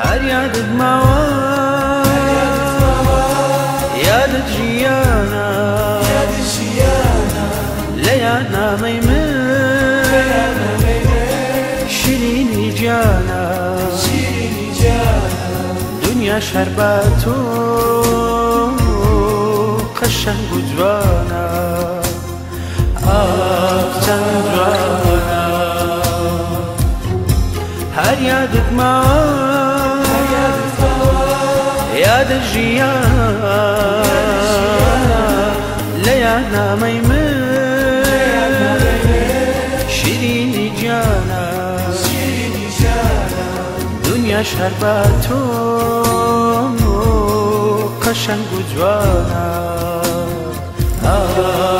هەر یادت ماوە، یادت ژیانە، لە یاد نامەی من شیرینی گیانە. دنیاش هەر بە تۆ قەشەنگ و جوانە، ئاخ چەند جوانە. هەر یادت ماوە، یادت ژیانە، لە یاد نامەی من شیرینی گیانە. دنیاش هەر بە تۆ قەشەنگ و جوانە، ئاخ.